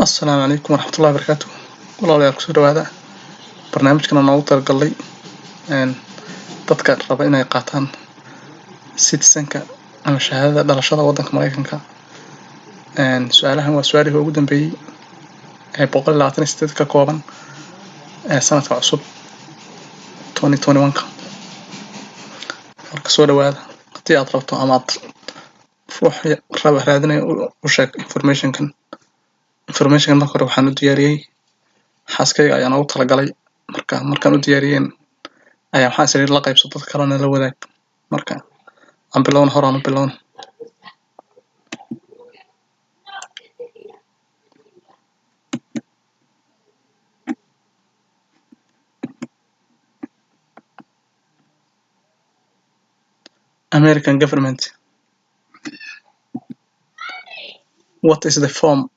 Asalaamu calaykum waraxmatullahi wabarakaatu. Walaalayaal, kusoo dhawaada barnaamijkan aan noogu talagalnay dadka raba inay qaataan citizenka ama shahaadada dhalashada waddanka Mareykanka. Su-aalahan waa su-aalihii ugu dambeeyey ee 128 ka kooban ee sanadka cusub 2021ka. Marka soo dhawaada. Haddii aad rabto ama aad ruux raba raadinayo u sheeg informationkan. Informationkan marka hore waxaan u diyaariyey xaaskayga ayaan ugu talagalay. Marka markaan u diyaariyeen ayaa waxaan is idhi la qaybso dadka kalena, la wadaag. Marka aan bilowno, hor aan u bilowno. American government. What is the form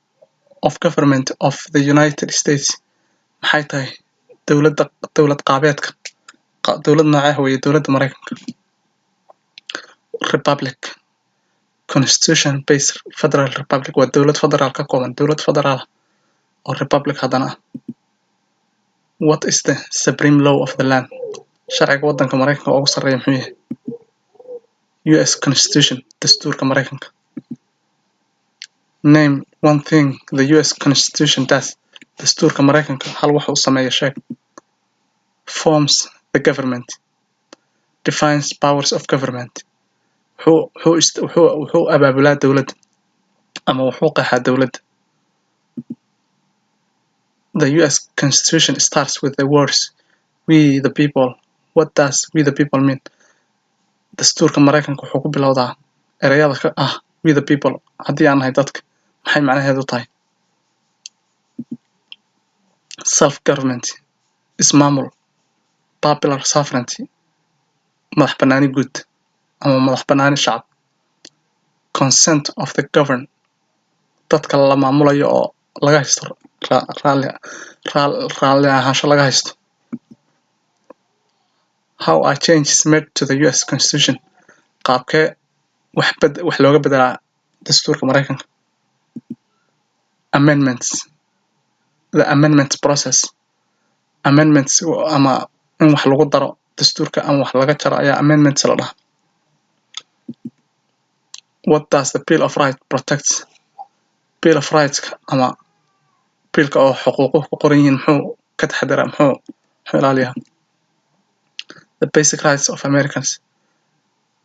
of government of the United States? Maxay tahay dowladda, dowlad qaabeedka, dowlad noocee ah weeye dowladda Mareykanka? Republic, constitution based federal republic. Waa dowlad federaal ka kooban, dowlad federaal ah oo republic haddana ah. What is the supreme law of the land? Sharciga waddanka Mareykanka ugu sarreeya muxuu yahay? US Constitution, dastuurka Mareykanka. Name one thing the US Constitution does. Dastuurka Mareykanka hal wax uu sameeyo sheeg. Forms the government, defines powers of government. Wuxuu abaabulaa dowladda ama wuxuu qeexaa dowladda. The US Constitution starts with the words "We the people." What does "we the people" mean? Dastuurka Mareykanka wuxuu ku bilowdaa ereyada ka ah "we the people", haddii aan nahay dadka. Maxay macnaheedu tahay? Self government, ismaamul. Popular sovereignty, madax bannaani guud ama madax bannaani shacab. Consent of the governed, dadka la maamulayo oo laga haysto raalli ahaansho laga haysto. How are changes made to the US Constitution? Qaabkee wax looga bedelaa dastuurka Mareykanka? Amendments, the amendment process. Amendments ama in wax lagu daro dastuurka ama wax laga jaro ayaa amendments la dhahaa. What does the Bill of Rights protect? Bill of Rights ama biilka oo xuquuquhu ku qoran yihiin muxuu ka taxadiraa, muxuu ilaaliyaa? The basic rights of Americans,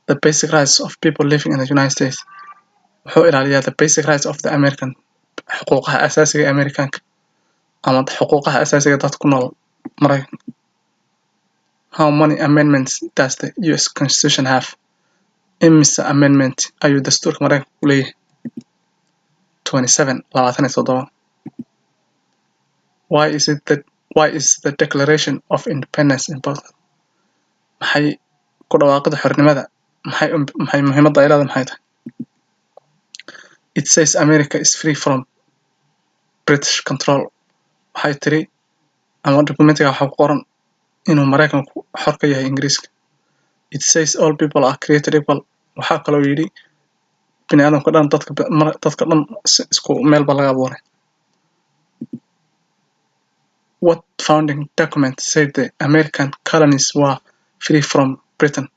the basic rights of people living in the United States. Wuxuu ilaaliyaa the basic rights of the American, xuquuqaha asaasiga ee Americanka ama xuquuqaha asaasiga dadka ku nool Mareykanka. How many amendments does the US Constitution have? Immisa amendment ayuu dastuurka Mareykanka ku leeyahay? 27, 27. Why is the Declaration of Independence important? Maxay ku dhawaaqida xornimada, maxay muhiimadda ay leedahay, maxay tahay? It says America is free from British control. Waxay tiri ama documentiga waxaa ku qoran inuu Mareykanku xor ka yahay Ingiriiska. It says all people are created equal. Waxaa kaloo yidhi bini aadamka dhan, dadka dhan isku meel baa laga abuuray. What founding document said the American colonies were free from Britain?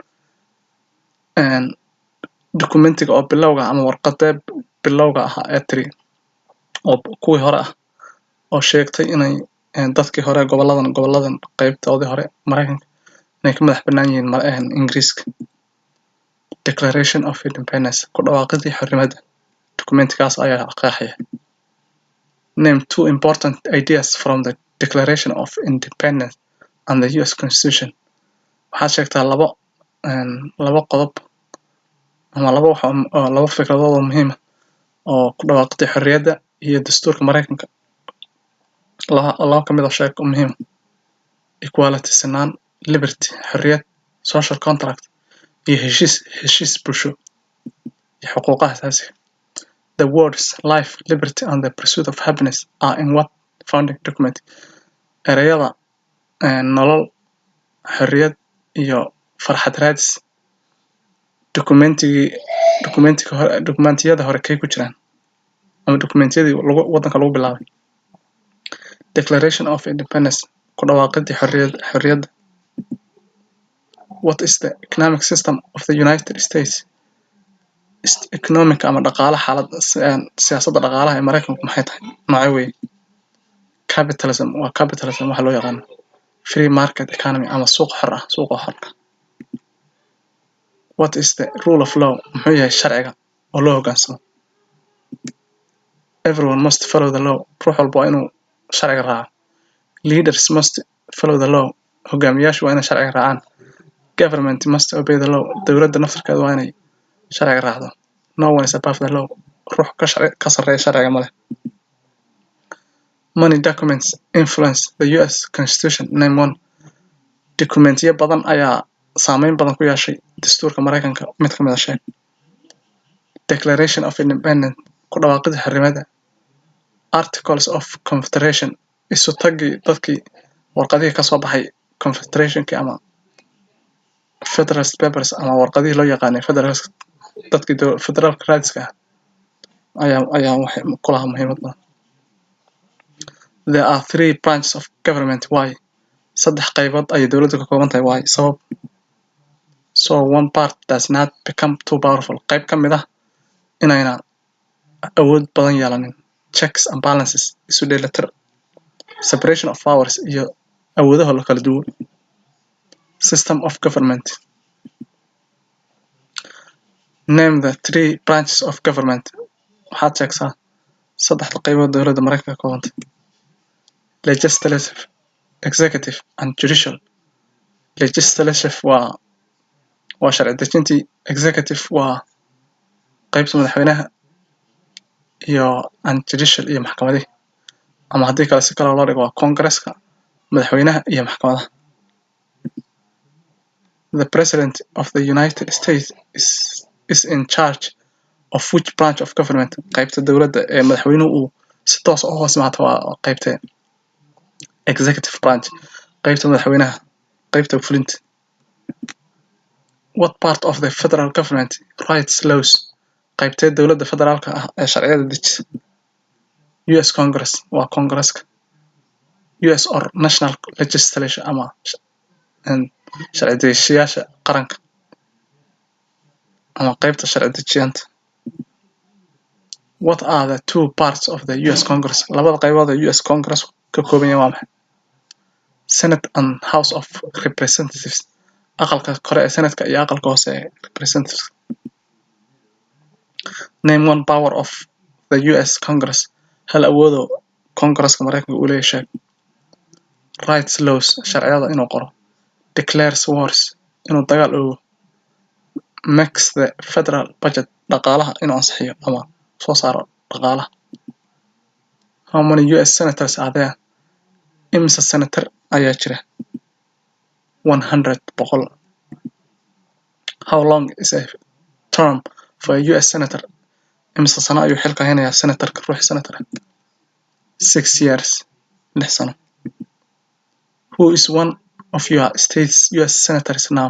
Documentiga oo bilowga ama warqadee bilowga ahaa ee tiri oo kuwii hore ah oo sheegtay inay dadkii hore goboladan qaybtoodii hore Mareykanka inay ka madax bannaan yihiin Ingiriiska? Declaration of Independence, ku dhawaaqidii xornimada, documentigaas ayaa qeexaya. Name two important ideas from the Declaration of Independence and the US Constitution. Waxaad sheegtaa labo qodob ama labo wax oo labo fikradood oo muhiim ah oo ku dhawaaqidii xorriyadda iyo dastuurka Mareykanka. Laba ka mid ah sheeg oo muhiim ah. Equality, sinaan; liberty, xorriyad; social contract iyo heshiis bulsho iyo xuquuqaha asaasiga. The words "life, liberty and the pursuit of happiness" are in what founding document? Ereyada nolol, xorriyad iyo farxad raadis documentigii documentiga hore, documentiyada hore kay ku jiraan Ama dokumentiyadii lagu waddanka lagu bilaabay. Declaration of Independence, ku dhawaaqidii xorriyadda. What is the economic system of the United States? Economic ama dhaqaale, xaalad siyaasadda dhaqaalaha ee Maraykanku maxay tahay? Noocee weeye? Capitalism, waa capitalism waxa loo yaqaano free market economy ama suuq xor ah, suuqa xor ah. What is the rule of law? Muxuu yahay sharciga oo loo hoggaansamo? Everyone must follow the law, ruux walba waa inuu sharciga raaco. Leaders must follow the law, hogaamiyaashu waa inay sharciga raacaan. Government must obey the law, dowladda naftarkeeda waa inay sharciga raacdo. No one is above the law, ruux ka sharci ka sarreeya sharciga ma leh. Many documents influence the US Constitution. Name one. Dokumentiyo badan ayaa saameyn badan ku yeeshay dastuurka Maraykanka. Mid ka mid ah sheeg. Declaration of Independence, ku dhawaaqida xornimada. Articles of Confederation, isu tagii dadkii, warqadihii kasoo baxay confederationkii ama Federalist Papers ama warqadihii loo yaqaanay Federalist, dadkii federaalka raadiska ah ayaa waxay ku lahaa muhiimad badan. There are three branches of government. Why? Saddex qaybood ayay dowladdu ka kooban tahay. Why? Sabab. So one part does not become too powerful, qayb ka mid ah inayna awood badan yeelanin. Checks and balances, isu dheelitir. Separation of powers, iyo awoodaha la kala duwan. System of government. Name the three branches of government. Waxaad sheegtaa saddexda qaybood dowladda Maraykanka ka koobantay. Legislative, executive and judicial. Legislative waa sharci dejintii, executive waa qaybta madaxweynaha iyo and judicial iyo maxkamadihii, ama haddii kale si kale loo dhigo, waa Congresska, madaxweynaha iyo maxkamadaha. The President of the United States is in charge of which branch of government? Qaybta dowladda ee madaxweynuhu uu si toos u hoos imaata waa qaybta executive branch, qaybta madaxweynaha, qaybta fulinta. What part of the federal government writes laws? Qaybtee dowladda federaalka ah ee sharciyada dejisa? US Congress, waa Congresska US, or national legislation ama sharci dejiyaasha qaranka ama qaybta sharci dejiyanta. What are the two parts of the US Congress? Labada qaybood ee US Congress ka kooban yahay waa maxay? Senate and House of Representatives, aqalka kore ee Senatka iyo aqalka hoose ee Representatives. Name one power of the US Congress. Hal awoodo Congresska Maraykanka uu leeyahay sheeg. Writes laws, sharciyada inuu qoro. Declares wars, inuu dagaal oogo. Makes the federal budget, dhaqaalaha inuu ansixiyo ama soo saaro dhaqaalaha. How many US senators are there? Immisa senator ayaa jira? 100, 100. How long is a term for a US senator? Immisa sano ayuu xilka haynayaa senatorka, ruuxi senator? 6 years, 6 sano. Who is one of your state's US senators now?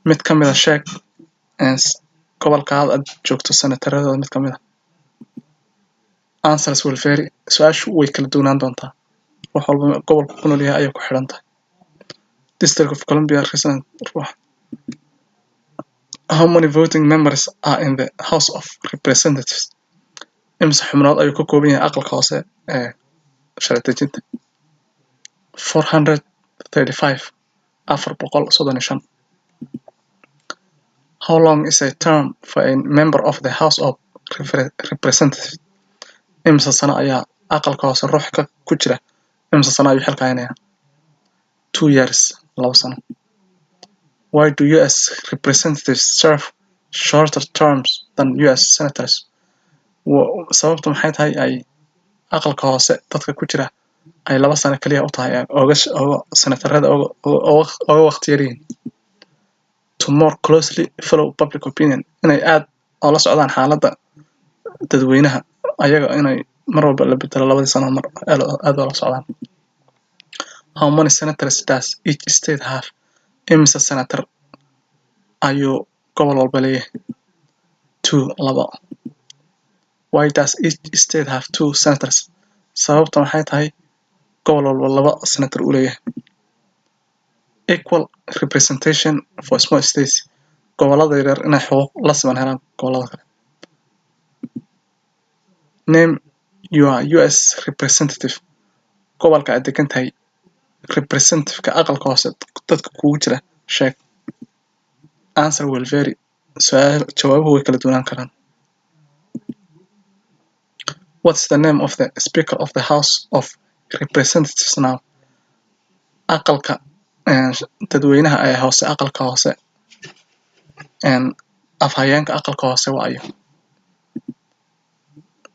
Mid ka mid ah sheeg gobolkaada aad joogto senataradooda mid ka mid ah. Answers will vary, su-aashu way kala duwanaan doontaa, wax walba gobolka ku nool yahay ayay ku xidhan tahay. District of Columbia resident ruux. How many voting members are in the House of Representatives? Immisa xubnood ayuu ka kooban yahay aqalka hoose ee sharci dejinta? 435, 435. How long is a term for a member of the House of Representatives? Immisa sano ayaa aqalka hoose ruux ka ku jira, immisa sano ayuu xilka haynayaa? 2 years, 2 sano. Why do US representatives serve shorter terms than US senators? Sababtu maxay tahay ay aqalka hoose dadka ku jira ay 2 sano kaliya u tahay oga senatarada oga waqti yar yihiin? To more closely follow public opinion, inay aad oola socdaan xaaladda dadweynaha, ayaga inay mar walba la bedelo labadii sano mar aad oola socdaan. How many senators does each state have? Immisa senator ayuu gobol walba leeyahay? Two, laba. Why does each state have two senators? Sababta maxay tahay gobol walba laba senator u leeyahay? Equal representation for small states, gobolada yaryar inay xuquuq la siman helaan gobolada kale. Name your US representative. Gobolka aad degan tahay representative-ka aqalka hoose dadka kugu jira sheeg. Answer will vary, su-aal jawaabuhu way kala duwanaan karaan. What's the name of the Speaker of the House of Representatives now? Aqalka dadweynaha ee hoose, aqalka hoose, afhayeenka aqalka hoose waa ayo?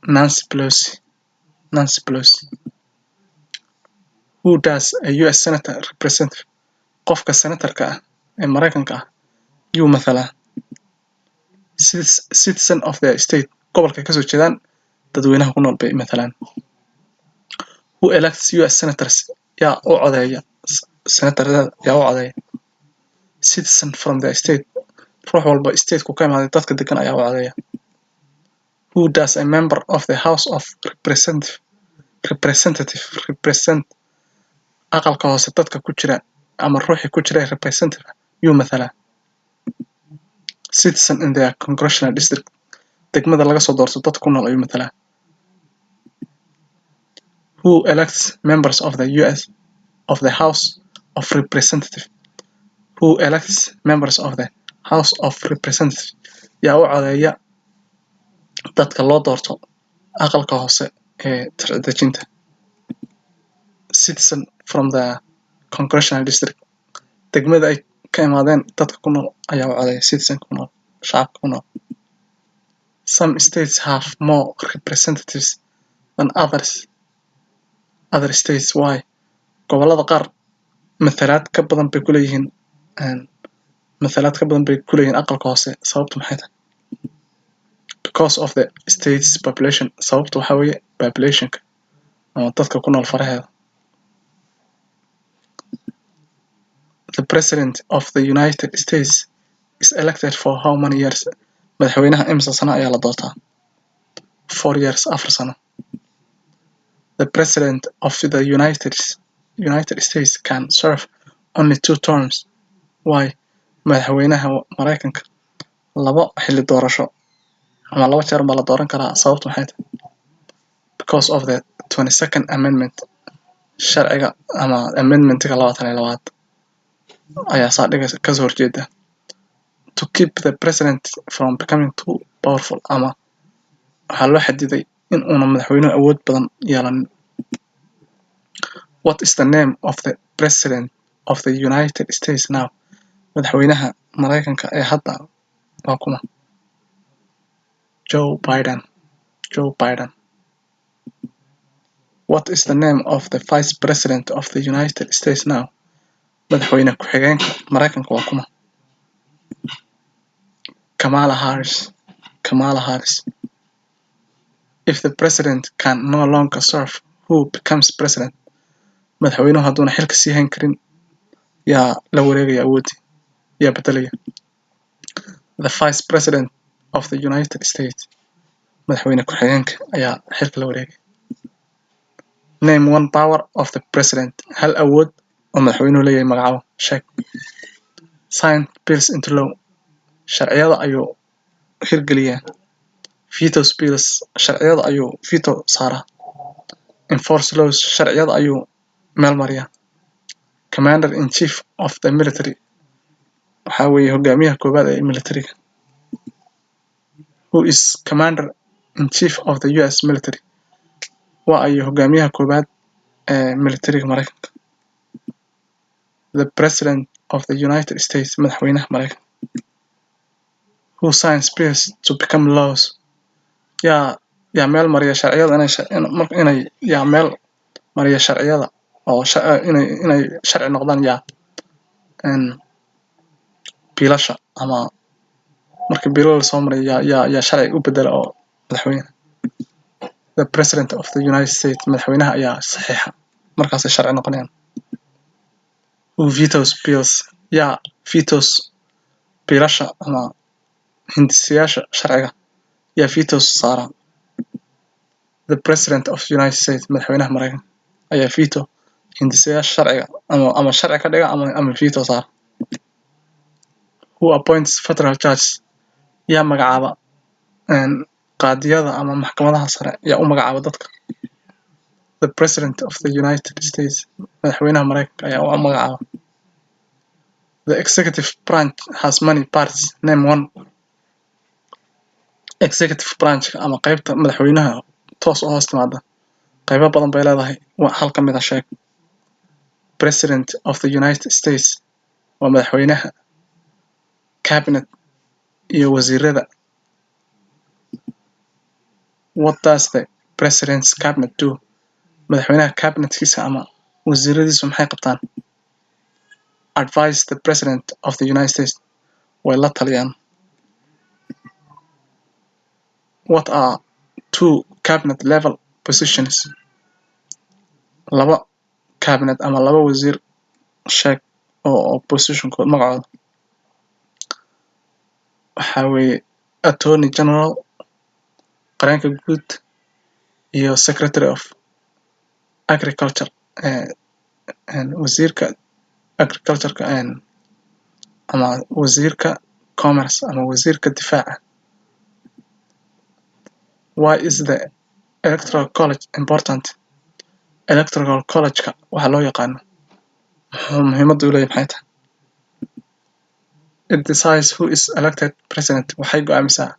Nancy Pelosi, Nancy Pelosi. Who does a US senator represent? Qofka senatorka ah ee Maraykanka ah yuu mathalaa? Citizen of the state, gobolka kasoo jeedaan dadweynaha ku nool bay mathalaan. Who elects US senators? Yaa u codeeya senatorada? Yaa u codeeya? Citizen from the state, ruux walba stateku ka imaaday dadka degan ayaa u codeeya. Who does a member of the House of Representative represent? Aqalka hoose dadka ku jira ama ruuxii ku jira representative yuu mathalaa? Citizen in their congressional district, degmada laga soo doorto dadka ku nool ayuu mathalaa. Who elects members of the US of the House of Representative? Who elects members of the House of Representatives? Yaa u codeeya dadka loo doorto aqalka hoose ee sharci dejinta? Citizen from the congressional district, degmada ay ka imaadeen dadka ku nool ayaa u codeeya, citizen ku nool, shacabka ku nool. Some states have more representatives than other states. Why? Gobolada qaar mathalaad ka badan bay ku leeyihiin, mathalaad ka badan bay ku leeyihiin aqalka hoose. Sababtu maxay tahay? Because of the state's population. Sababtu waxaa weeye populationka ama dadka ku nool faraheeda. The President of the United States is elected for how many years? Madaxweynaha imisa sano ayaa la doortaa? 4 years, 4 sano. The President of the United States can serve only two terms. Why? Madaxweynaha Maraykanka labo xilli doorasho ama laba jeer baa la dooran karaa. Sababtu maxay tahay? Because of the 22nd Amendment. Sharciga ama amendmentiga 22aad ayaa saa dhigaysa, kasoo horjeeda. To keep the president from becoming too powerful, ama waxaa loo xadiday in uuna madaxweynuhu awood badan yeelanin. What is the name of the President of the United States now? Madaxweynaha Maraykanka ee hadda waa kuma? Joe Biden, Joe Biden. What is the name of the Vice President of the United States now? Madaxweyne ku-xigeenka Maraykanka waa kuma? Kamala Harris, Kamala Harris. If the president can no longer serve, who becomes president? Madaxweynuhu hadduuna xilka sii hayn karin, yaa la wareegaya awooddii? Yaa bedelaya? The Vice President of the United States, madaxweyne ku-xigeenka ayaa xilka la wareegaya. Name one power of the president. Hal awood oo madaxweynuhu leeyahay magacaabo, sheeg. Sign bills into law, sharciyada ayuu hirgeliyaa. Vetoes bills, sharciyada ayuu veto saaraa. Enforce laws, sharciyada ayuu meel mariyaa. Commander in chief of the military, waxaa weeye hogaamiyaha koowaad ee militariga. Who is commander in chief of the US military? Waa ayo hogaamiyaha koowaad ee militariga Maraykanka? The President of the United States, madaxweynaha Maraykanka. Who signs bills to become laws? Yaa meel mariya sharciyada inay yaa meel mariya sharciyada oo inay sharci noqdaan? Yaa biilasha ama marka biilal lasoo mariyo yaa sharci u bedela oo madaxweyne? The President of the United States, madaxweynaha ayaa saxiixa, markaasay sharci noqonayaan. Who vetoes bills? Yaa vetoes biilasha ama hindisayaasha sharciga? Yaa vetoes saara? The President of United States, madaxweynaha Mareykanka, ayaa veto hindisayaasha sharciga ama sharci ka dhiga ama veto saara. Who appoints federal judges? Yaa magacaaba qaadiyada ama maxkamadaha sare? Yaa u magacaaba dadka? The President of the United States, madaxweynaha Mareykanka ayaa u magacaaba. The executive branch has many parts. Name one. Executive branch ama qaybta madaxweynaha toos u hoos timaada qaybo badan bay leedahay. Hal ka mid a sheeg. President of the United States waa madaxweynaha, cabinet iyo wasiirada. What does the president's cabinet do? Madaxweynaha cabinetkiisa ama wasiiradiisu maxay qabtaan? Advise the President of the United States, way la taliyaan. What are two cabinet level positions? Laba cabinet ama laba wasiir sheeg oo positionkood magacooda. Waxaa weeye Attorney General, qareenka guud, iyo Secretary of Agriculture, wasiirka agricultureka ama wasiirka commerce ama wasiirka difaaca. Why is the Electoral College important? Electoral College-ka waxaa loo yaqaano muxuu muhiimadda u leeyahay maxay tahay? It decides who is elected president, waxay go'aamisaa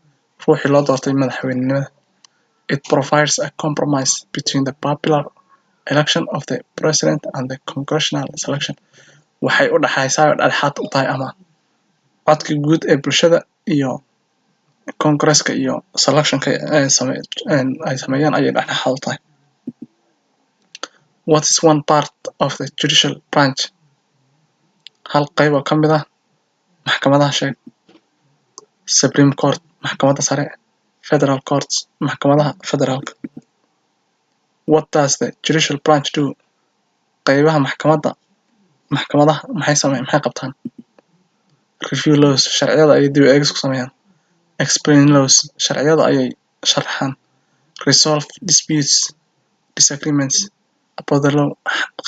ruuxii loo doortay madaxweynenimada. It provides a compromise between the popular election of the president and the congressional selection, waxay u dhaxaysaa oo dhexdhexaad u tahay ama codka guud ee bulshada iyo congresska iyo selectionka ay sameeyaan ayay dhexdhexaad u tahay. What is one part of the judicial branch? Hal qayb oo ka mid ah maxkamadaha sheeg. Supreme Court, maxkamadda sare, federal courts, maxkamadaha federaalka. What does the judicial branch do? Qaybaha maxkamadda maxkamadaha maxay sameeyaan, maxay qabtaan? Review laws, sharciyada ayay dib u eegis ku sameeyaan. Explain laws, sharciyada ayay sharxaan. Resolve disputes, disagreements about the law,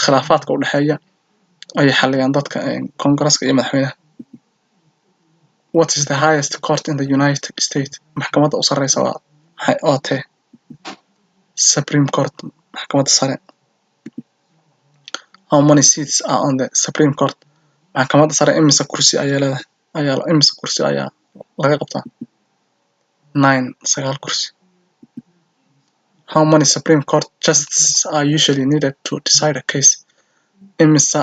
khilaafaadka u dhexeeya ayay xaliyaan dadka congresska iyo madaxweynaha. What is the highest court in the United States? Maxkamadda u sarreysa waa maxay, waa tee? Supreme Court, maxkamadda sare. How many seats are on the Supreme Court? Maxkamadda sare imise kursi ayaa leedahay, ayaa imise kursi ayaa laga qabtaa? Nine, 9 kursi. How many Supreme Court justices are usually needed to decide a case? Imisa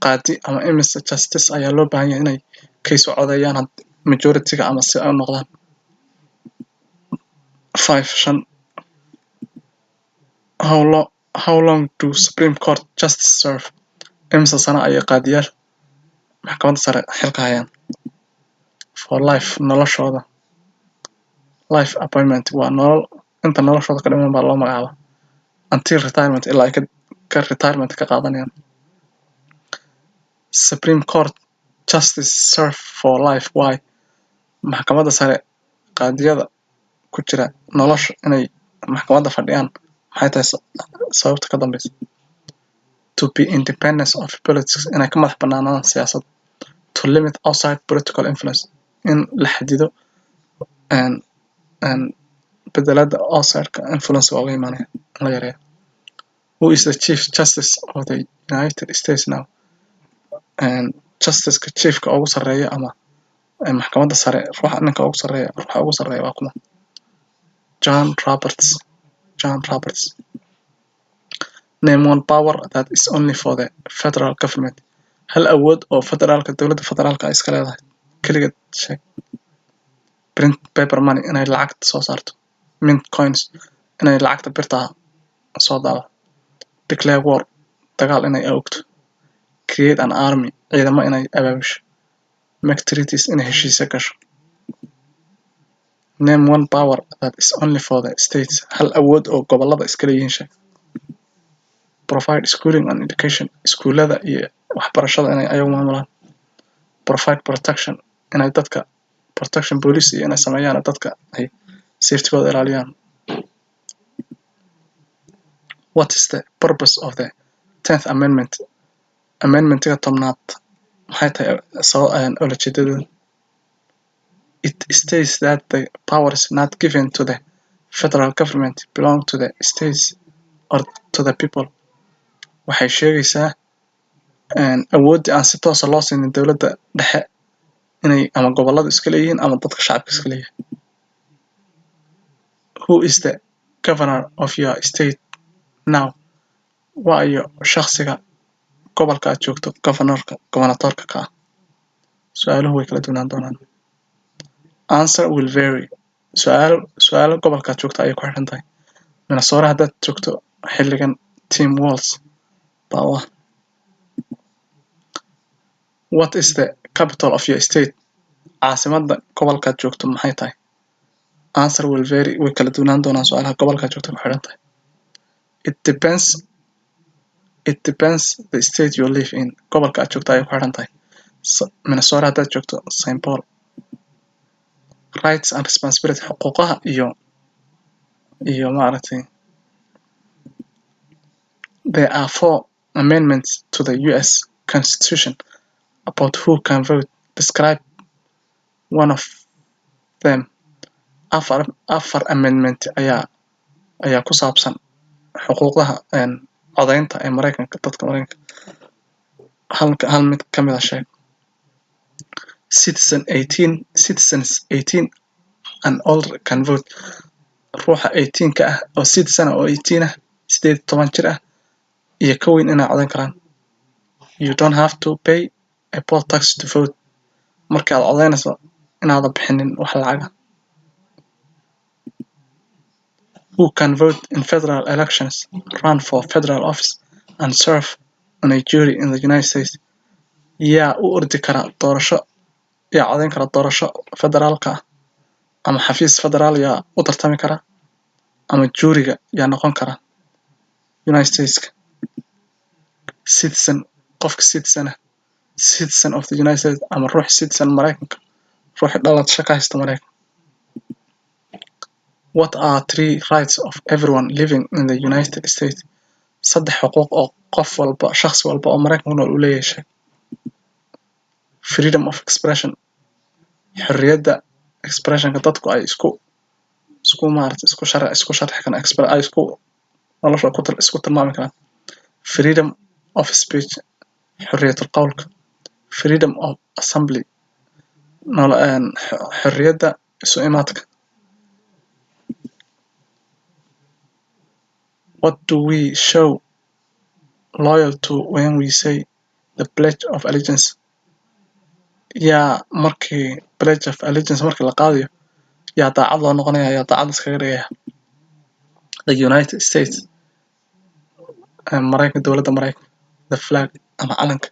qaadi ama imise justice ayaa loo baahan yahay inay case u codeeyaan majority-ga ama si ay u noqdaan? Five, 5. How long do Supreme Court justice serve? Imise sano ayay qaadiyaasha maxkamadda sare xilka hayaan? For life, noloshooda. Life appointment waa nolol, inta noloshooda ka dhiman baa loo magacaaba. Until retirement, ilaa ay ka retirement ka qaadanayaan. Supreme Court justice serve for life, why? Maxkamadda sare qaadiyada ku jira nolosha inay maxkamadda fadhiyaan maxay tahay sababta ka dambeysa? To be independence of politics, inay ka madax banaanadaan siyaasadda. To limit outside political influence, in la xadido bedelada outside-ka influence ooga imaanaya in la yareeyo. Who is the Chief Justice of the United States now? Justice-ka chiefka ugu sarreeya ama maxkamadda sare ruuxa ninka ugu sarreeya, ruuxa ugu sarreeya waa kuma? John Roberts, John Roberts. Name one power that is only for the federal government. Hal awood oo federaalka, dowladda federaalka ay iska leedahay keligeed sheeg. Print paper money, inay lacagta soo saarto. Mint coins, inay lacagta birta soo daabacdo. Declare war, dagaal inay oogto. Create an army, ciidamo inay abaabusho. Make treaties, inay heshiisyo gasho. Name one power that is only for the states. Hal awood oo gobollada iska leeyihiin sheeg. Provide schooling and education, iskuulada iyo waxbarashada inay ayagu maamulaan. Provide protection, inay dadka protection, police iyo inay sameeyaan, dadka ay safetygooda ilaaliyaan. What is the purpose of the 10th Amendment? Amendmentiga 10aad maxay tahay ulajeedadooda? It states that the powers not given to the federal government belong to the states or to the people. Waxay sheegaysaa awooddii aan si toosa loo siinin dowladda dhexe inay ama gobolladu iska leeyihiin ama dadka shacabka iska leeyihiin. Who is the governor of your state now? Waa iyo shakhsiga gobolka aad joogto governorka, governatorka ka ah? Su-aaluhu way kala duwanaan doonaan. Answer will vary. Su-aalo gobolka aad joogto ayay ku xidhan tahay. Minnesota haddaad joogto xilligan, Tim Walz baa u ah. What is the capital of your state? Caasimadda gobolkaad joogto maxay tahay? Answer will vary. Way kala duwanaan doonaan, su-aalaha gobolkaad joogto ku xidhan tahay. It depends the state you live in. Gobolka aad joogto ayay ku xidhan tahay. Minnesota haddaad joogto, St. Paul. Rights and responsibility, xuquuqaha iyo maaragtay. There are four amendments to the US Constitution about who can vote. Describe one of them. Afar amendment ayaa ku saabsan xuquuqdaha codeynta ee Mareykanka, dadka Mareykanka. Hal mid ka mid ah sheeg. Citizen 18 citizens 18 and older can vote. Ruuxa 18 ka ah oo citizen ah oo 18 ah, 18 jir ah iyo ka weyn inay codeyn karaan. You don't have to pay a poll tax to vote. Marka aad codeynayso inaadan bixinin wax lacag ah. Who can vote in federal elections, run for federal office, and serve on a jury in the United States? Yaa u ordi kara doorasho, yaa codeyn kara doorasho federaalka ah, ama xafiis federaal yaa u tartami kara, ama juryga yaa noqon kara United Stateska? Citizen, qofka citizen ah, citizen of the United States, ama ruux citizen Mareykanka, ruuxi dhalasho ka haysta Mareykanka. What are three rights of everyone living in the United States? Saddex xuquuq oo qof walba, shakhsi walba oo Mareykanka ku nool uu leeyahay sheeg. Freedom of expression, xorriyadda expressionka, dadku ay isku maaragtay isku sharxi karaan, ay isku nolosha ku isku tilmaami karaan. Freedom of speech, xorriyatul qowlka. Freedom of assembly, xorriyadda isu imaadka. What do we show loyal to when we say the Pledge of Allegiance? Yaa markii Pledge of Allegiance markii la qaadayo yaa daacad loo noqonaya, yaa daacad iskaga dhigaya? The United States, Mareykanka, dowladda Mareykanka. The flag ama calanka.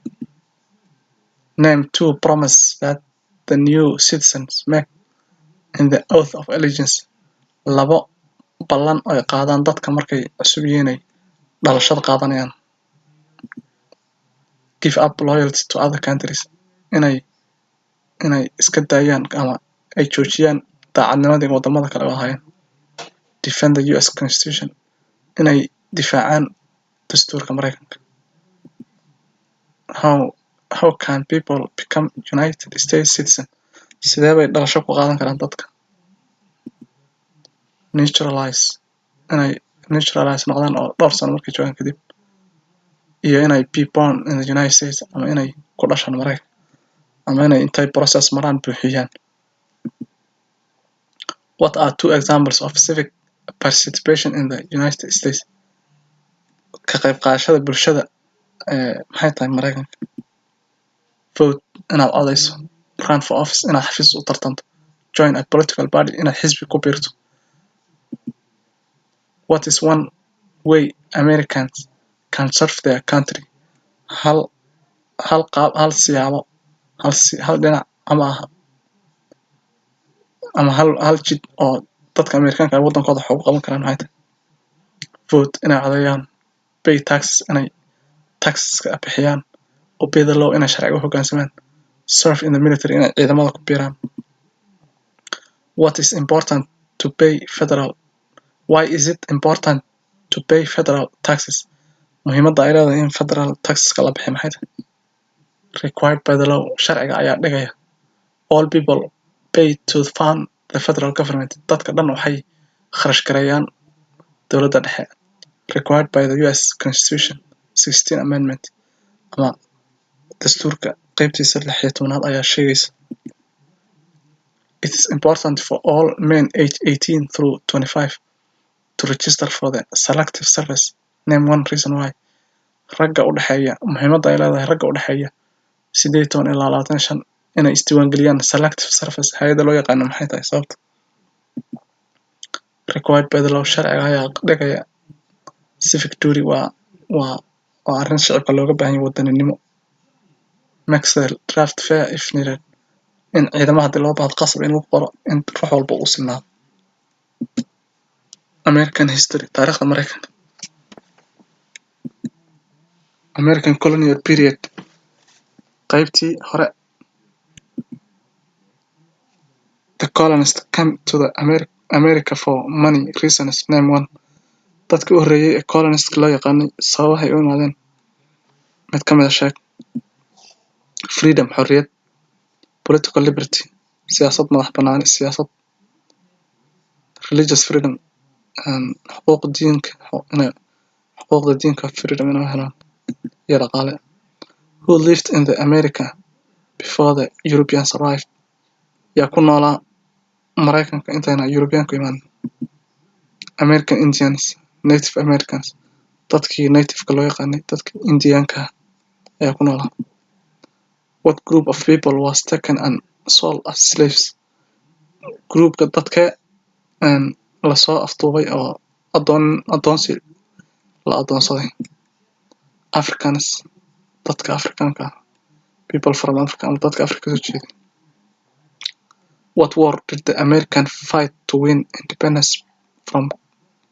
Name two promises that the new citizens make in the Oath of Allegiance. Labo ballan oo ay qaadaan dadka markay cusub yihiin ay dhalashada qaadanayaan. Give up loyalty to other countries, inay iska daayaan ama ay joojiyaan daacadnimadii wadamada kale u ahaayeen. Defend the US Constitution, inay difaacaan dastuurka Mareykanka. How can people become United States citizen? Sidee bay dhalasho ku qaadan karaan dadka? Naturalize, inay naturalize noqdaan oo dhowr sano markay joogaan kadib, iyo inay be born in the United States, ama inay ku dhashaan Mareykanka, ama inay intay process maraan buuxiyaan. What are two examples of civic participation in the United States? Ka qayb qaadashada bulshada maxay tahay Mareykanka? Vote, inaad codeyso. Run for office, inaad xafiis u tartanto. Join a political party, inaad xisbi ku biirto. What is one way Americans can serve their country? Hal qaab, hal siyaabo, hal dhinac ama hal jid oo dadka Amerikaanka ay waddankooda wax ugu qaban karaan maxay tahay? Vote, inay codeeyaan. Pay taxes, inay taxeska bixiyaan. Obey the law, inay sharciga u hoggaansamaan. Serve in the military, inay ciidamada ku biiraan. What is important to pay federal Why is it important To pay federal taxes. Muhiimadda ay leedahay in federal taxeska la bixiyo maxay tahay? Required by the law. Sharciga ayaa dhigaya. All people pay to fund the federal government. Dadka dhan waxay kharash gareeyaan dowladda dhexe. Required by the US Constitution 16 Amendment, ama dastuurka qeybtiisa 16aad ayaa sheegaysa. It is important for all men aged 18 through 25 to register for the Selective Service. Name one reason why. Ragga u dhexeeya, muhiimadda ay leedahay ragga u dhexeeya 18 ilaa 25 inay isdiiwaangeliyaan Selective Service hay'adda loo yaqaano maxay tahay sababta? Required by the law. Sharciga ayaa dhigaya. Civic duty waa arrin shacabka looga baahan yahay, wadaninimo. Makes the draft fair if needed. In ciidamada haddii loo baahdo qasab in lagu qoro in ruux walba uu sinaado. American history, taariikhda Mareykanka. American colonial period, qaybtii hore. The colonists came to the America for many reasons. Name one. Dadkii u horreeyay ee colonist loo yaqaanay sababahay u imaadeen mid ka mid ah sheeg. Freedom, xorriyad. Political liberty, siyaasad madax banaani, siyaasad. Religious freedom, xuquuq diinka, inay xuquuqda diinka freedom inay helaan, iyo dhaqaale. Who lived in the America before the Europeans arrived? Yaa ku noolaa Mareykanka intayna Europeanku imaanin? American Indians, Native Americans, dadkii nativeka loo yaqaanay, dadkii Indianka ah ayaa ku noolaa. What group of people was taken and sold as slaves? Groupka dadka lasoo afduubay oo adoonsi la adoonsaday? Africans, dadka Afrikaanka ah, people from Africa ama dadka Afrika kasoo jeeda. What war did the American fight to win independence from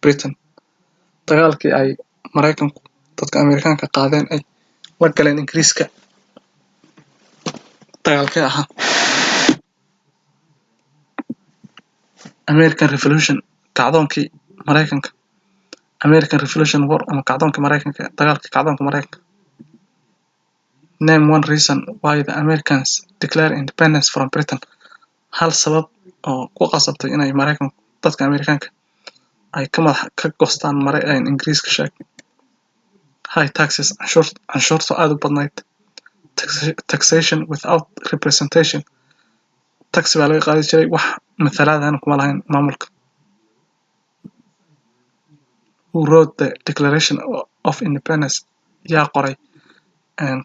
Britain? Dagaalkii ay Mareykanku, dadka Amerikaanka qaadeen, ay la galeen Ingiriiska, dagaalkee ahaa? American Revolution, kacdoonkii Mareykanka. American Revolution War ama kacdoonka Mareykanka, dagaalkii kacdoonka Mareykanka. Name one reason why the Americans declared independence from Britain. Hal sabab oo ku qasabtay inay Mareykanku, dadka Amerikaanka, ay ka madax ka goostaan mare Ingiriiska sheeg. High taxes, canshuurta aad u badnayd. Taxation without representation, tax baa laga qaadi jiray, wax matalaadana kuma lahayn maamulka. Who wrote the Declaration of Independence? Yaa qoray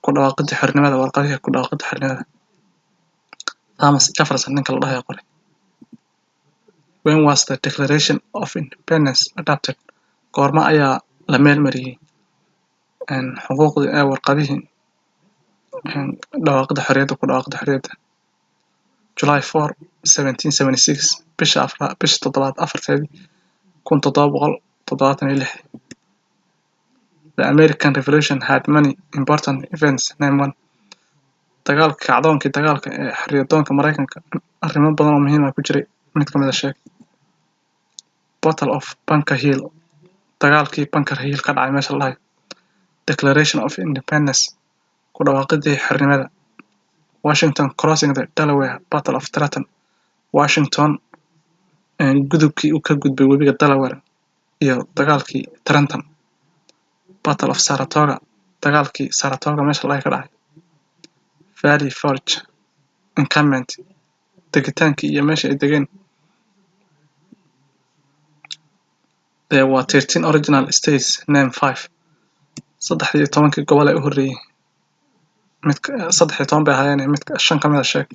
ku dhawaaqidii xornimada, warqadihii ku dhawaaqidda xornimada? Thomas Jefferson ninka la dhahayo qoray. When was the Declaration of Independence adopted? Goorma ayaa la meel mariyey xuquuqdii ee warqadihii dhawaaqidda xorriyadda, ku dhawaaqidda xorriyadda? July 4 1776, bisha afra, bisha toddobaad afarteedii, 1776. The American Revolution had many important events. Name one. Dagaalka kacdoonkii, dagaalka ee xorriyadoonka Mareykanka arrimo badan oo muhiim ah ku jiray, mid ka mid ah sheeg. Battle of Bunker Hill, dagaalkii Bunker Hill ka dhacay meesha la dhahayo. Declaration of Independence, ku dhawaaqidii xornimada. Washington crossing the Delaware, Battle of Trenton, Washington gudubkii uu ka gudbay webiga Delaware iyo dagaalkii Trenton. Battle of Saratoga, dagaalkii Saratoga meesha la dhahayo ka dhacay. Valley Forge encampment, degitaankii iyo meesha ay degeen. There were 13 original states. Name five. 13kii gobol ee u horreeyay, mid 13 bay ahaayeen, mid shan ka mid ah sheeg.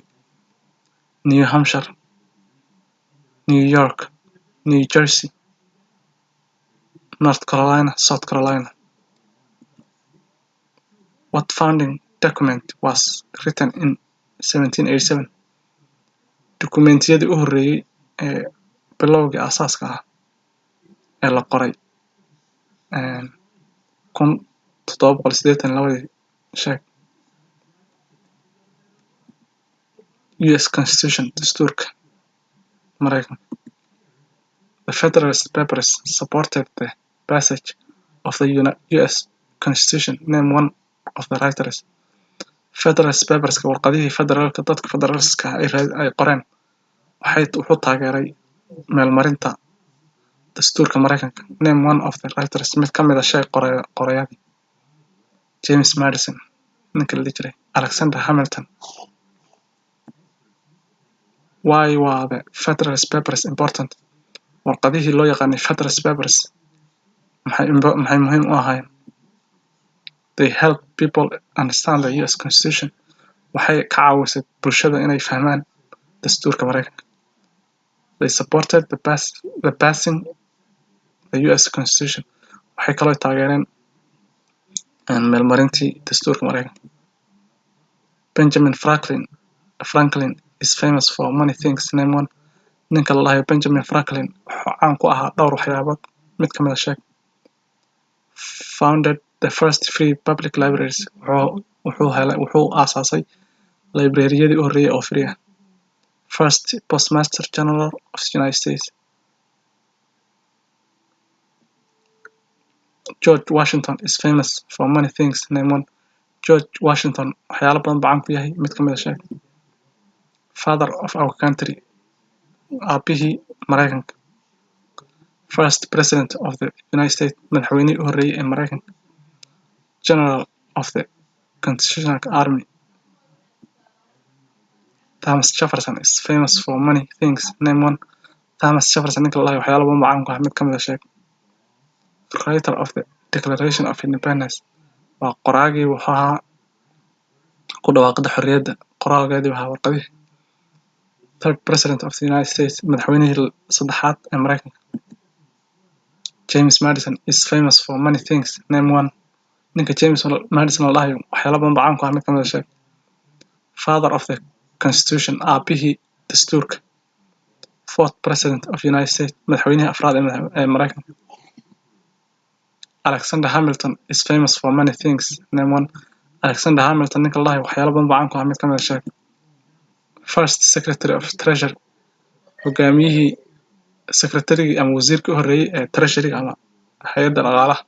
New Hampshire, New York, New Jersey, North Carolina, South Carolina. What founding document was written in 1787? Dukumeentiyadii u horreeyay ee bilowgii aasaaska ah ee la qoray 1782dii sheeg. US Constitution, dastuurka Mareykanka. The Federalist Papers supported the passage of the US Constitution. Name one of the writers. Federalist Paperska, warqadihii federaalka, dadka federaliska ay qoreen, waxay wuxuu taageeray meelmarinta dastuurka Mareykanka. Name one of the writers, mid ka mid ah shay qorayadii. James Madison, ninka la dhihi jiray Alexander Hamilton. Why were the Federalist Papers important? Warqadihii loo yaqaanay Federalist Papers maxay muhiim u ahaayeen? They help people understand the US Constitution. Waxay ka caawisay bulshada inay fahmaan dastuurka Mareykanka. They supported the passing the US Constitution. Waxay kaloo taageereen meelmarintii dastuurka Mareykanka. Benjamin Franklin is famous for many things. Name one. Ninka la dhahayo Benjamin Franklin wuxuu caan ku ahaa dhowr waxyaabood, mid ka mid ah sheeg. Founded the first free public libraries. Wuxuu aasaasay librariyadii u horreeyay oo free ah. First Postmaster General of the United States. George Washington is famous for many things. Name one. George Washington waxyaalo badan buu caan ku yahay, mid ka mid ah sheeg. Father of our country, aabihii Mareykanka. First President of the United States, madaxweynihii u horreeyay ee Mareykanka. General of the Constitutional Army. Thomas Jefferson is famous for many things. Name one. Thomas Jefferson, ninka la dhahayo, waxyaalo badan buu caan ku ahaa, mid ka mid ah sheeg. Writer of the Declaration of Independence, waa qoraagii, wuxuu ahaa ku dhawaaqida xorriyadda, qoraalgeedii ahaa warqadihii. Third President of the United States, madaxweynihii saddexaad ee Mareykanka. James Madison is famous for many things. Name one. Ninka James Madison la dhahayo waxyaalo badan buu caan ku ahaa, mid ka mid ah sheeg. Father of the Constitution, aabihii dastuurka. Fourth President of United States, madaxweynihii afraad ee Mareykanka. Alexander Hamilton is famous for many things. Name one. Alexander Hamilton, ninka la dhahayo, waxyaalo badan buu caan ku ahaa, mid ka mid ah sheeg. First Secretary of Treasury, hogaamiyihii secretarygii ama wasiirkii u horreeyay ee Treasury ama hay'adda dhaqaalaha.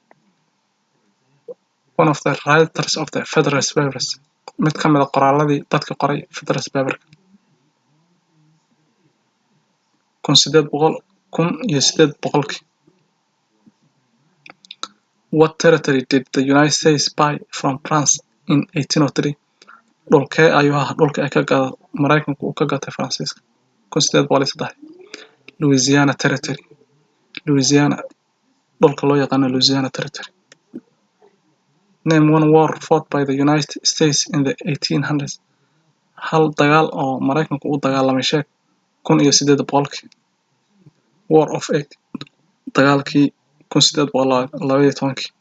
One of the writers of the Federalist Papers, mid ka mid ah qoraaladii dadka qoray Federalist Paperka. 1800, 1800-kii. What territory did the United States buy from France in 1803? Dhulkee ayuu ahaa dhulka ay ka gada Mareykanku uu ka gatay Faransiiska 1803? Louisiana Territory. Louisiana, dhulka loo yaqaano Louisiana Territory. Name one war fought by the United States in the 1800s. Hal dagaal oo Mareykanku uu dagaalamay sheeg 1800-kii. War of Eight, dagaalkii 1812-kii.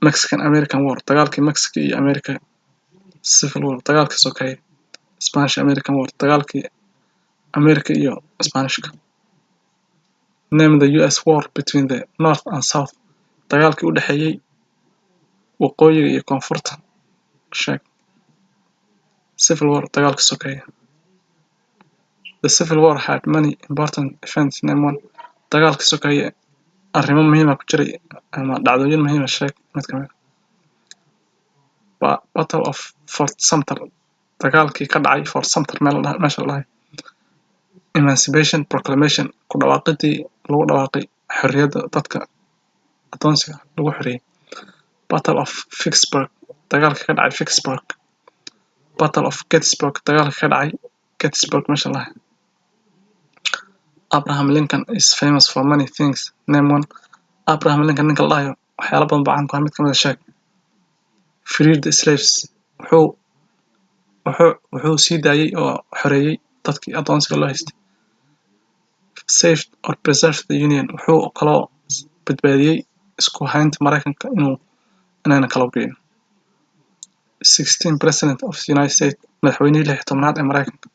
Mexican American War, dagaalkii Mexico iyo America. Civil War, dagaalkii sokeeye. Spanish American War, dagaalkii America iyo Spanishka. Name the US war between the North and South. Dagaalkii u dhexeeyay waqooyiga iyo koonfurta sheeg. Civil War, dagaalkii sokeeye. The Civil War had many important events. Name one. Dagaalkii sokeeye arrimo muhiim ah ku jiray ama dhacdooyin muhiim ah sheeg mid ka mid ah. Battle of Fort Sumter, dagaalkii ka dhacay Fort Sumter meel meesha la dhahay. Emancipation Proclamation, ku dhawaaqidii lagu dhawaaqay xorriyadda dadka adoonsiga lagu xoreeyay. Battle of Vicksburg, dagaalkii ka dhacay Vicksburg. Battle of Gettysburg, dagaalkii ka dhacay Gettysburg meesha la dhahay. Abraham Lincoln is famous for many things. Name one. Abraham Lincoln, ninka la dhahayo, waxyaalo badan buu caan ku ahaa, mid ka mid ah sheeg. Freed the slaves, wuxuu sii daayay oo xoreeyay dadkii adoonsiga loo haystay. Saved or preserved the Union, wuxuu kaloo badbaadiyey isku haynta Mareykanka inayna kala go'in. 16 President of the United States, madaxweynihii 16aad ee Mareykanka.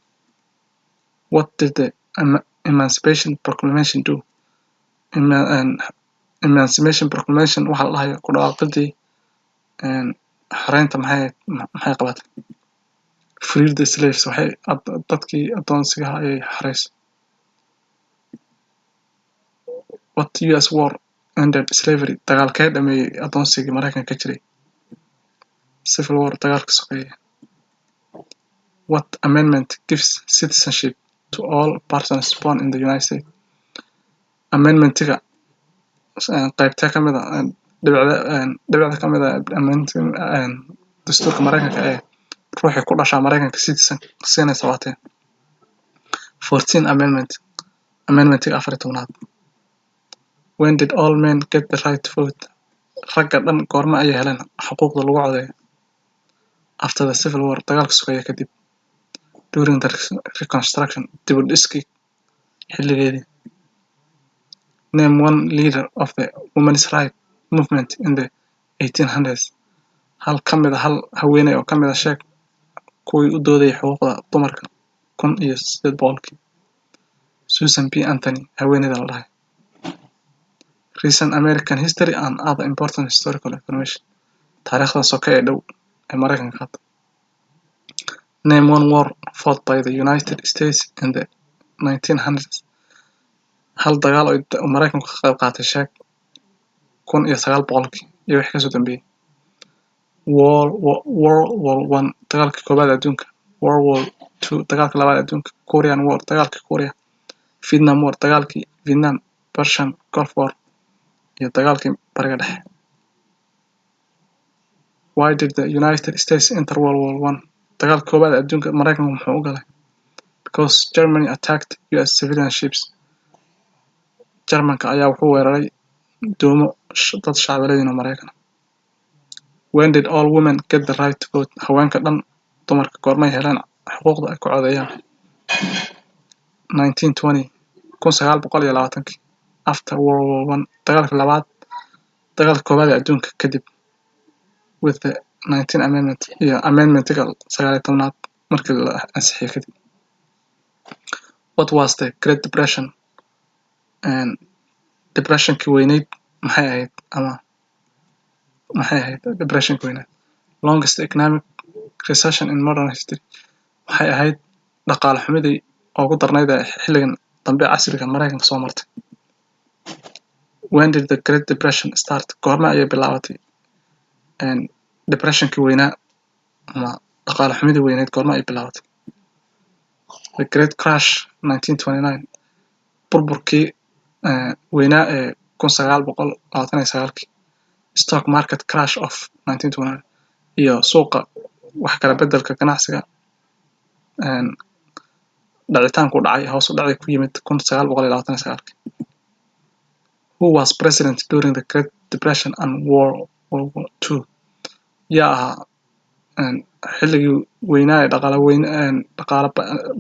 What did the Emancipation Proclamation do? Emancipation Proclamation waxa la dhahayo, ku dhawaaqidii xoreynta, maxay qabatay? Freed the slaves, waxay dadkii adoonsiga ayay xoreysay. What US war ended slavery? Dagaalkee dhameeyey adoonsigii Maraykanka ka jiray? Civil War, dagaalka sokeeye. What amendment gives citizenship to all persons born in the United States? Amendmentiga qaybtee ka mid a, dhibicda, dhibicda ka mid a amendment dastuurka Maraykanka ee ruuxii ku dhashaa Maraykanka citizen siinaysa waatee? 14 Amendment, amendmentiga 14aad. When did all men get the right to vote? Ragga dhan goorma ayay heleen xuquuqda lagu codeeyo? After the Civil War, dagaalka sokeeye kadib. During the Reconstruction, dib u dhiskii xilligeedii. Name one leader of the women's right movement in the 1800s. Hal ka mid a, hal haweeney oo ka mid a sheeg kuwii u doodayay xuquuqda dumarka 1800kii. Susan B. Anthony, haweeneyda la dhahay. Recent American history and other important historical information. Taariikhda soke ee dhow ee Maraykanka hadda. Name one war fought by the United States in the 1900s. Hal dagaal oo Maraykanku ka qayb qaatay sheeg 1900kii iyo wixii kasoo dambeeyey. World War One, dagaalkii koowaad adduunka. World War Two, dagaalka labaad adduunka. Korean War, dagaalkii Korea. Vietnam War, dagaalkii Vietnam. Persian Gulf War iyo dagaalkii Bariga Dhexe. Why did the United States enter World War One? Dagaalka koowaad adduunka Maraykanku muxuu u galay? Because Germany attacked US civilian ships. Jarmanka ayaa wuxuu weeraray doomo dad shacab leeyihiin oo Maraykan. When did all women get the right to vote? Haweenka dhan, dumarka, goormay heleen xuquuqda ay ku codeeyaan? 1920, 1920kii. After World War One, dagaalka labaad, dagaalka koowaad ee adduunka kadib. With the 19 Amendment, iyo amendmentiga 19aad markii la ansixiyey kadib. What was the Great Depression? And depressionkii weyneyd maxay ahayd, ama maxay ahayd depressionkii weyneyd? Longest economic recession in modern history. Waxay ahayd dhaqaale xumidii ugu darnayd ee xilligan dambe casriga Maraykanka soo martay. When did the Great Depression start? Goorma ayay bilaabatay depressionkii weynaa ama dhaqaale xumidii weyneyd? Goorma ayay bilaabatay? The Great Crash, 1929, burburkii weynaa ee 1929kii. Stock market crash of 1929, iyo suuqa wax kala beddelka ganacsiga dhacitaanku dhacay, hoos u dhacay ku yimid 1929kii. Who was president during the Great Depression and World War Two? Yaa ahaa xilligii weynaa ee dhaqaale weyn, dhaqaale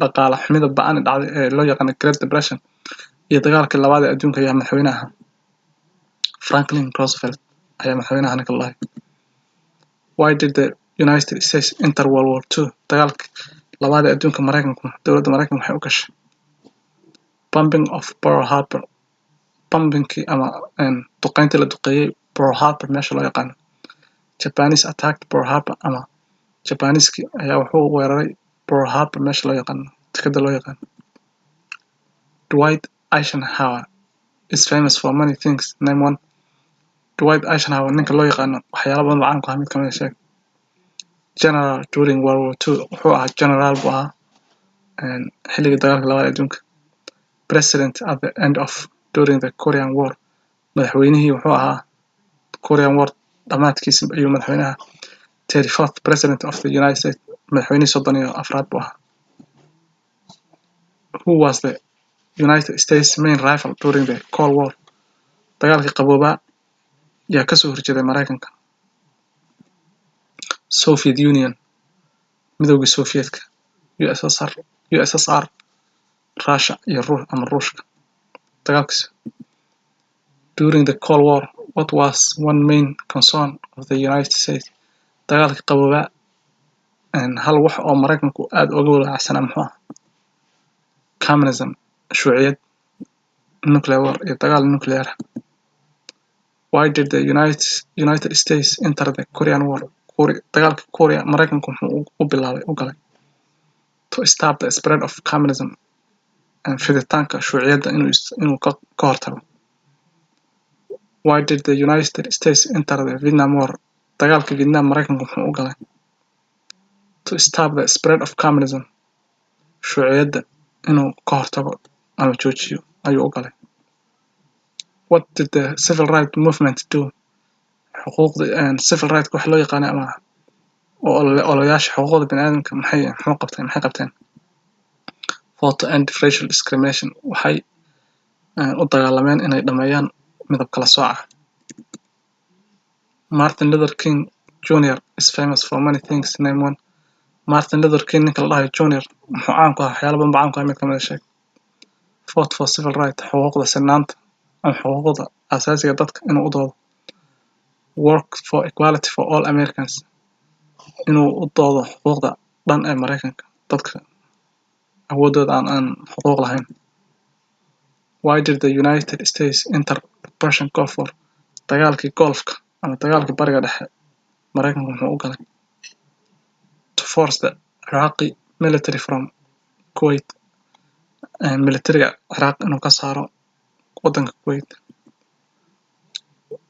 dhaqaale xumida ba'an dhacday ee loo yaqaano Great Depression iyo dagaalkii labaad ee adduunka ayaa madaxweynaha? Franklin Roosevelt ayaa madaxweynaha ninka la dhahay. Why did the United States enter World War Two? Dagaalka labaad ee adduunka Maraykanku, dowladda Maraykanka waxay u gashay? Bombing of Pearl Harbor, bombingkii ama duqeyntii la duqeeyey Pearl Harbor meesha loo yaqaano. Japanese attacked Pearl Harbor, ama Japanese-kii ayaa wuxuu weeraray Pearl Harbor meesha loo yaqaano, dekada loo yaqaano. Dwight Eisenhower is famous for many things. Name one. Dwight Eisenhower ninka loo yaqaano waxyaalo badan oo caan ku ah, mid kamid a sheeg. General during World War Two, wuxuu ahaa general buu ahaa xilligii dagaalka labaad ee adduunka. President at the end of during the Korean War, madaxweynihii wuxuu ahaa Korean War dhammaadkiisa ayuu madaxweynaha. 34th president of the United States, madaxweynihii 34aad buu ahaa. Who was the United States main rival during the Cold War? Dagaalkii qaboobaa yaa kasoo horjeeday Maraykanka? Soviet Union, Midowgii Soviyetka, USSR, USSR, Russia iyo Ruush ama Ruushka dagaalkiisa. During the Cold War, what was one main concern of the United States? Dagaalkii qaboobaa hal wax oo Maraykanku aad uga walaacsanaa muxuu ah? Communism, shuuciyad. Nuclear war, iyo dagaal nuclear. Why did the United States enter the Korean War? Dagaalka Korea Maraykanku muxuu u bilaabay, u galay? To stop the spread of communism, fiditaanka shuuciyadda inuu ka hortago. Why did the United States enter the Vietnam War? Dagaalka Vietnam Maraykanku muxuu u galay? To stop the spread of communism. Shuuciyadda inuu ka hortago ama joojiyo ayuu u galay. What did the civil rights movement do? Xuquuqda civil rights wax loo yaqaanay ama ololayaasha xuquuqda bini'aadamka maxay muxuu qabteen, maxay qabteen? Fought to end racial discrimination. Waxay u dagaalameen inay dhameeyaan midab kala sooca. Martin Luther King Jr. is famous for many things. Name one. Martin Luther King ninka la dhahayo Jr. muxuu caan ku ahaa? Waxyaalo badan buu caan ku ahaa, mid ka mid ah sheeg. Fought for civil rights, xuquuqda sinaanta ama xuquuqda aasaasiga dadka inuu u doodo. Work for equality for all Americans, inuu u doodo xuquuqda dhan ee Maraykanka, dadka awoodooda aan xuquuq lahayn. Why did the United States enter the Persian Gulf War? Dagaalkii Golfka ama dagaalkii Bariga Dhexe Maraykanku muxuu u galay? To force the Iraqi military from Kuwait, militariga Ciraaq inuu ka saaro waddanka Kuwait.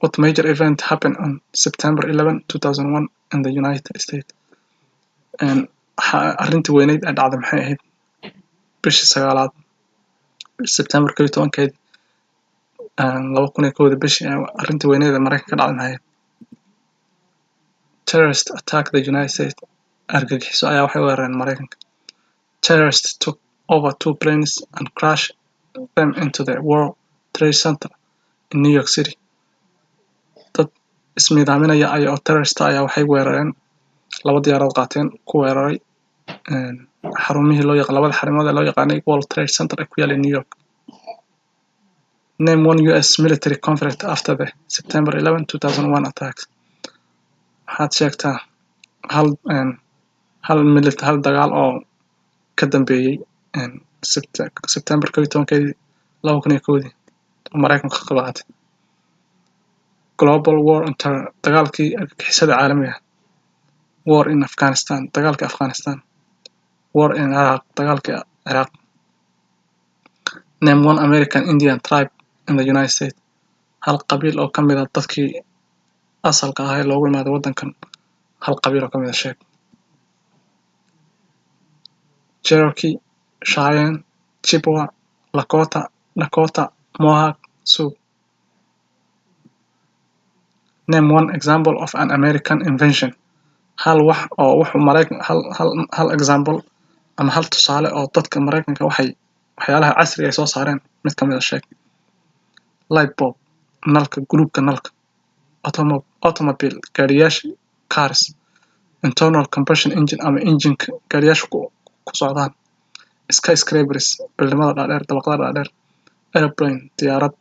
What major event happened on September 11, 2001 in the United States? Arrintii weyneyd ee dhacday maxay ahayd bishii sagaalaad, September 11-keedii, 2001-dii bishii? Arrintii weyneyd ee Maraykanka ka dhacday maxay ahayd? Terrorist attack the United States. Argagixiso ayaa waxay weerareen Maraykanka. Terrorists took over two planes and crashed them into the World Trade Center in New York City. Dad ismiidaaminaya ayaa oo terrorist ayaa waxay weerareen, laba diyaarad qaateen, ku weeraray xarumihii loo yaqaan, labada xarumood ee loo yaqaanay World Trade Center ee ku yaalay New York. Name one US military conflict after the September 11, 2001 attacks. Waxaad sheegtaa hal dagaal oo ka dambeeyey September 11-keedii 2001-dii oo Maraykanku ka qayb qaatay. Global War on Terror, dagaalkii argagixisada caalamiga ah. War in Afghanistan, dagaalkii Afghanistan. War in Iraq, dagaalkii Ciraaq. Name one American Indian tribe in the United States. Hal qabiil oo ka mid ah dadkii asalka ahaa ee loogu imaaday waddankan, hal qabiil oo ka mid ah sheeg. Cherokee, Cheyenne, Chippewa, Lakota, Dakota, Mohawk, Sioux. Name one example of an American invention. Hal wax oo wuxuu Maraykan hal example ama hal tusaale oo dadka Maraykanka waxay waxyaalaha casriga ay soo saareen mid ka mid ah sheeg. Light bulb, nalka guluubka, nalka. Automobile, gaariyaasha, cars. Internal combustion engine ama engine-ka gaariyaasha ku socdaan. Skyscrapers, building-mada dhaadheer, dabaqyada dhaadheer. Airplane, diyaarad.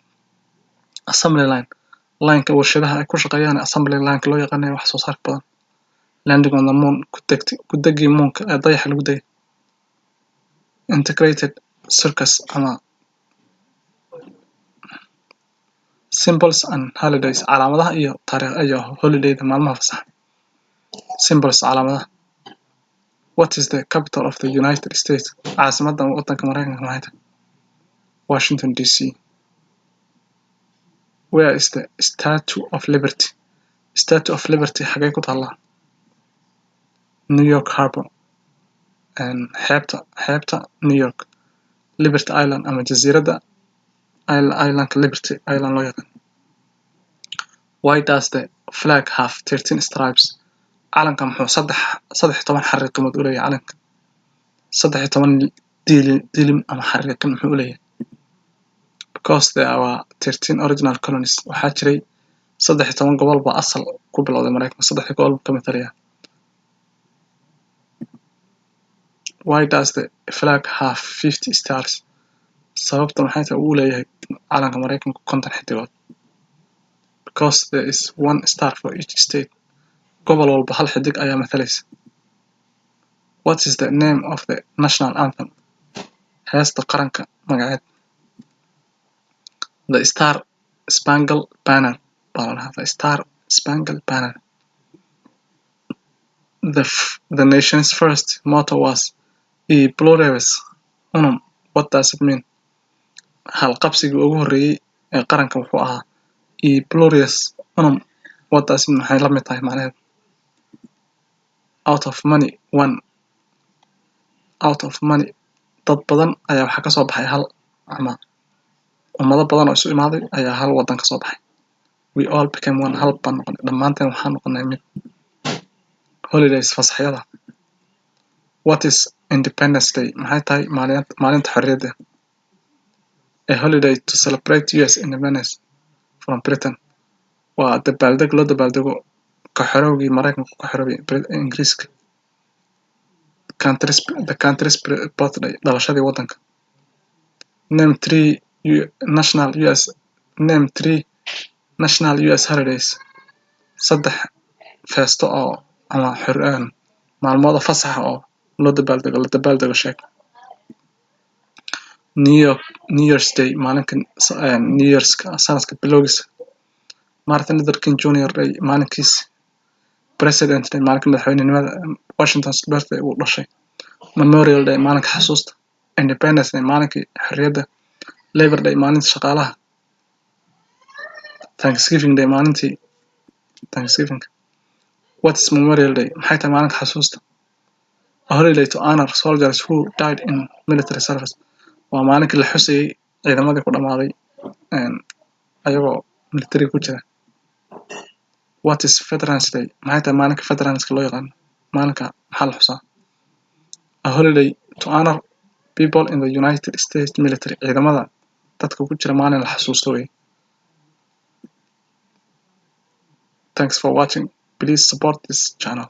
Assembly line, line-ka warshadaha ay ku shaqeeyaan, assembly line-ka loo yaqaanayo wax soo saarka badan. Landing on the moon, ku degii moonka ee dayaxa lagu degay. Integrated circuits ama symbols and holidays, calaamadaha iyo taariikh iyo holidayda, maalmaha fasaxa. Symbols, calaamadaha. What is the capital of the United States? Caasimadda waddanka Maraykanka maxay tahay? Washington DC. Where is the Statue of Liberty? Statue of Liberty xagee ku taallaa? New York Harbor, xeebta New York. Liberty Island ama jasiiradda islandka Liberty Island loo yaqaan. Why does the flag have 13 stripes? Calanka muxuu 13 xariiqimood u leeyahay? Calanka 13 dilim ama xariiqin muxuu u leeyahay? Because there were 13 original colonies. Waxaa jiray 13 gobol baa asal ku bilowday Maraykanka, saddexdii gobol buu ka matalaya. Why does the flag have 50 stars? Sababta maxay tahay uu leeyahay calanka Maraykanku 50 xidigood? Because there is one star for each state. Gobol walba hal xidig ayaa matalaysa. What is the name of the national anthem? Heesta qaranka magaceed? The Star Spangled Banner baa la dhahaa, The Star Spangled Banner. The nation's first motto was E pluribus unum. What does it mean? Halqabsigii ugu horreeyay ee qaranka wuxuu ahaa E pluribus unum, wadaasi maxay la mid tahay macnaheedu? Out of many, one. Out of many, dad badan ayaa waxaa kasoo baxay hal, ama ummado badan oo isu imaaday ayaa hal wadan kasoo baxay. We all became one, hal baan noqonay, dhammaanteen waxaan noqonay mid. Holidays, fasaxyada. What is Independence Day? Maxay tahay maalinta xorriyadda? A holiday to celebrate US independence from Britain, waa dabaaldeg loo dabaaldego ka xorowgii Maraykanku ka xoroobay Ingiriiska. Country's, the country's birthday, dhalashadii waddanka. Name three national US holidays, saddex feesto oo ama xor maalmood oo fasaxa oo loo dabaaldego, la dabaaldego sheeg. New York, New Year's Day, maalinka New Year's, sanadka bilowgiisa. Martin Luther King Jr. Day, maalinkiisa. President Day, maalinka madaxweynenimada. Washington's birthday, uu dhashay. Memorial Day, maalinka xasuusta. Independence Day, maalinkii xorriyadda. Labor Day, maalinta shaqaalaha. Thanksgiving Day, maalintii Thanksgiving. What is Memorial Day? Maxay tahay maalinka xasuusta? A holiday to honor soldiers who died in military service, waa maalinkii la xusayay ciidamadii ku dhamaaday ayagoo military ku jira. What is Veterans Day? Maxay tahay maalinka veteranska loo yaqaano? Maalinka maxaa la xusaa? A holiday to honor people in the United States military, ciidamada dadka ku jira maalin la xasuusto wey. Thanks for watching. Please support this channel.